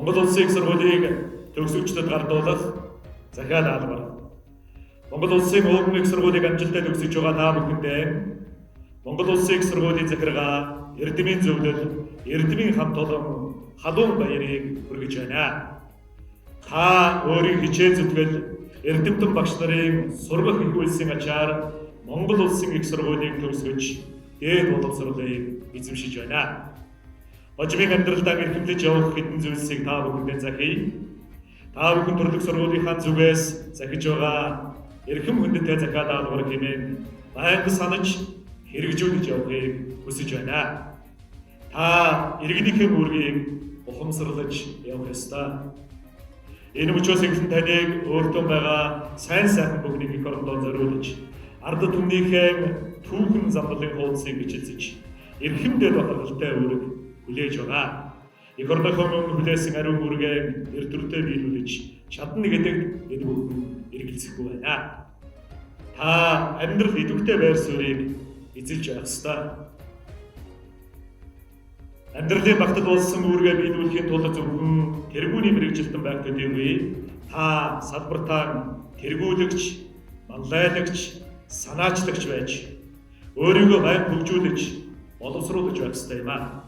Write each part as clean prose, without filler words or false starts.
Монгол Улсын их сургуулийг төгсөгчдөд гардуулах захиал албар. Монгол Улсын ууган их сургуулийг амжилттай төгсөж байгаа та бүхэндээ Монгол Улсын их сургуулийн захиргаа Эрдэмийн зөвлөл, Эрдэмийн хамт олон халуун баярыг хүргэж байна. Та өөрийн хичээл зүтгэл, эрдэмтэн багш нарын сургах их үйлсийн ачаар Монгол Улсын их сургуулийг төгсгөж дээд боловсролыг эзэмшиж байна. Хожимын амьдралдаа эрхэмлэж явах хэдэн зүйлсийг та бүхэндээ захия. Та бүхэн төрлөх сургуулийнхаа зүгээс захиж байгаа эрхэм хүндтэй захиал даалгавар хэмээн байнга санаж хэрэгжүүлж явахыг хүсэж байна. Та иргэнийхээ үүргийг ухамсарлаж явах ёстой. Энэ мөчөөс эхлэн таныг өөртөө байгаа сайн сайхан бүхнийг эх орондоо зориулж, ард түмнийхээ түүхэн замналын хуудсыг бичилзэж, эрхэм дэд бахархалтай үүрэг хүлээж байгаа. Эх орныхоо өмнө хүлээсэн ариун үүргээ эрт төртөө биелүүлж чадна гэдэг энэ бүхэн эргэлзэхгүй байна. Та амьдрал идэвхтэй байр суурийг эзэлж байх ёстой. Амьдралын багтал болсон үүргээ биелүүлэхийн тулд зөвхөн тэргүүний мэргэжилтэн байх төдийгүй та салбартаа тэргүүлэгч, манлайлагч, санаачлагч байж өөрийгөө байнга хөгжүүлж, боловсруулж байх ёстой юм аа.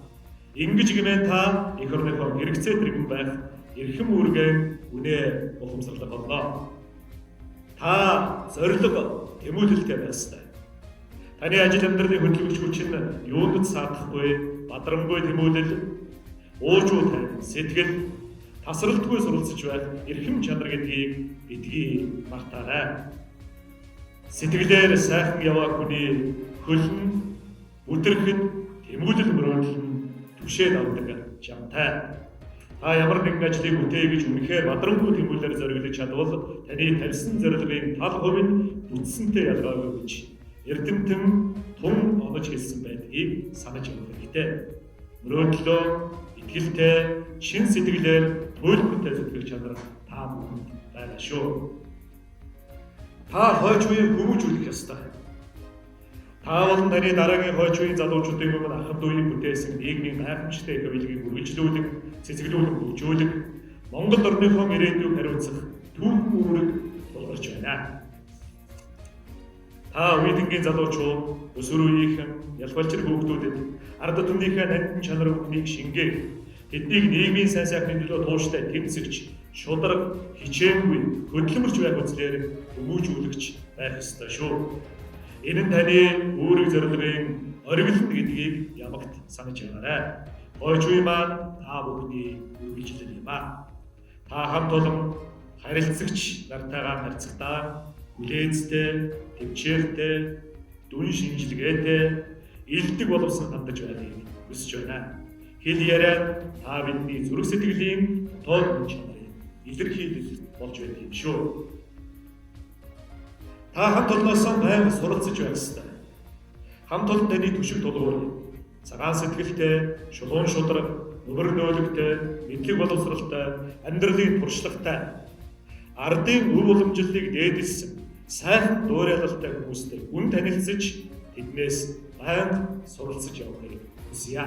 Ингэж гэмээн та эх орныхоо хэрэгцээ тэргэн байх эрхэм үүргээ үнэ ухамсарлах болно. Та зорилго тэмүүлэлтэй байх ёстой. Таны ажил амьдралын хөдөлгөгч хүч нь юунд ч саатахгүй, бадрамгүй тэмүүлэл, уужуу тайван сэтгэл, тасралтгүй суралцж байх эрхэм чанар гэдгийг битгий мартаарай. Сэтгэлээр сайхан яваа хүний хөл нь бүдрэхэд тэмүүлэл мөрөөдөл нь түшээд авдаг жамтай. Та ямар нэгэн ажлыг бүтээе гэж үнэхээр бадрамгүй тэмүүлэлээр зориглож чадвал таны тавьсан зорилгын тал хувь нь бүтсэнтэй ялгаагүй гэж эрдэмтэн тун онож хэлсэн байдгийг санаж явах хэрэгтэй. Мөрөөдлөө итгэлтэй, шин сэтгэлээр туйлбартай зүтгэх чанар та бүхэнд байгаа шүү. Та хойч үеийг хүмүүжүүлэх ёстой. Та болон таны дараагийн хойч үеийн залуучуудын өмнө ахад үеийг бүтээсэн нийгмийн гайхамшигтай их биелгийг үргэлжлүүлэх, цэцэглүүлэн хөгжүүлэх, Монгол орныхоо ирээдүйг хариуцах түүхэн үүрэг тулгарч байна. Та үеийнгийн залуучууд, өсвөр үеийнхэн, ялбалжир хүүхдүүдэд ард түмнийхээ нандин чанар бүхнийг шингээх, тэднийг нийгмийн сайн сайхны төлөө тууштай тэмцэгч, шударга, хичээнгүй, хөдөлмөрч байх үзлээр хүмүүжүүлэгч байх ёстой шүү. Энэ нь таны үүрэг зорилгын ориглонд гэдгийг ямагт санаж байгаарай. Хойч үе маань та бүхний үргэлжлэл юм аа. Та хамт олон харилцагч нартайгаа харьцахдаа хүлээцтэй, төвчээртэй, дүн шинжилгээтэй, илдэг боловсон хандаж байхыг хүсэж байна. Хэл яриа та бидний зүрх сэтгэлийн дотоод чанарын илэрхийлэл болж байдаг юм шүү. Та хамт олноосоо байнга суралцж байх ёстой. Хамт олон таны түшиг тулгуур юм. Цагаан сэтгэлтэй, шулуун шударга, нөмөр нөөлөгтэй, мэдлэг боловсралтай, амьдралын туршлагатай, ардын өв уламжлалыг дээдэлсэн сайхан дуурайлалтай хүмүүстэй гүн танилцаж тэднээс байнга суралцж явахыг хүсье.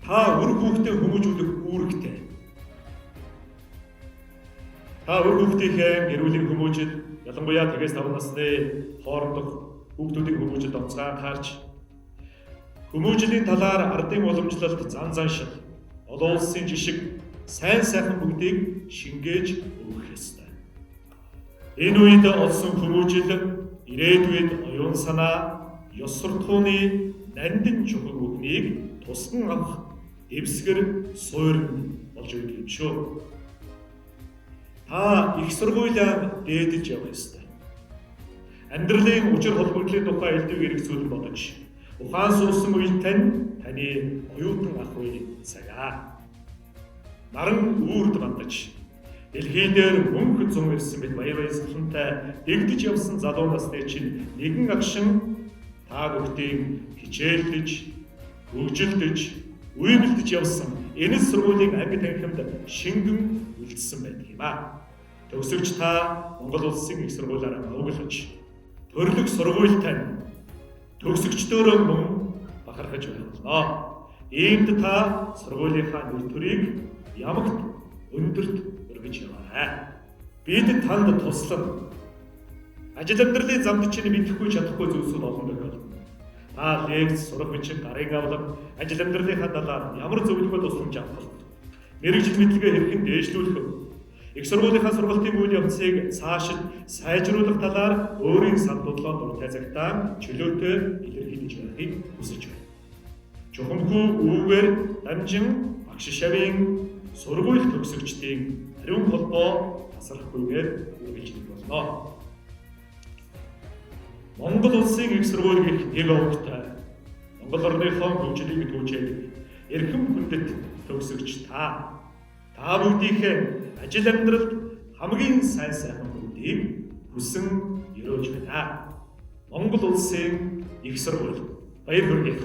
Та үр хүүхдээ хүмүүжүүлэх үүрэгтэй. Та үр хүүхдийнхээ гэр бүлийн хүмүүжил, ялангуяа 5 насны хоорондох хүүхдүүдийн хүмүүжилд онцгой анхаарч хүмүүжлийн талаар ардын уламжлалт зан заншил, олон улсын жишг, сайн сайхан бүгдийг шингээж өгөх ёстой. Энэ үед олсон хүмүүжил ирээдүйд оюун санаа, ёс суртахууны нандин чухал бүхнийг тусган авах дэвсгэр суурь болж өгдөг юм шүү. Та их сургуулиа дээдэлж явах ёстой. Амьдралын учир холбогдлын тухай элдв хэрэгцүүлэн бодож, ухаан суусан үед тань таны оюутан ах үе цагаа. Наран үүрд бандаж, дэлхий дээр мөнх зун ирсэн мэт баяр баясгалантай дэгдэж явсан залуу насны чинь нэгэн агшин та бүхтийн хичээлдэж, хөгжилдөж, уймэлдэж явсан энэ сургуулийн анги танхимд шингэн үлдсэн байдаг юм аа. Төгсөгч та Монгол Улсын их сургуулиар овоглож, төрлөх сургууль тань төгсөгчдөөрөө мөн бахархаж байх болно. Иймд та сургуулийнхаа нэр төрийг ямагт өндөрт өргөж яваарай. Бид танд туслана. Ажил амьдралын замд чинь мэдэхгүй чадахгүй зүйлсүүд олон тохиолдно. Та лекц, сурах бичих, гарын авлага, ажил амьдралынхаа талаар ямар зөвлөгөө тусламж авах вэ? Мэргэжил мэдлэгээ хэрхэн дээшлүүлэх вэ? Их сургуулийнхаа сургалтын үйл явцыг цаашид сайжруулах талаар өөрийн сан бодлоо дуртай цагтаа чөлөөтэй илэрхийлж байхыг хүсэж байна. Чухамхүү үүгээр дамжин багш шавийн сургууль төгсөгчдийн ариун холбоо тасрахгүйгээр үргэлжлэх болно. Монгол улсын их сургууль гэх нэг овогтой Монгол орныхоо хөгжлийг түүжээдэг эрхэм хүндэт төгсөгч та бүгдийнхээ ажил амьдралд хамгийн сайн сайхан бүгдийг хүсэн ерөөж байна. Монгол улсын их сургууль баяр хүргэе.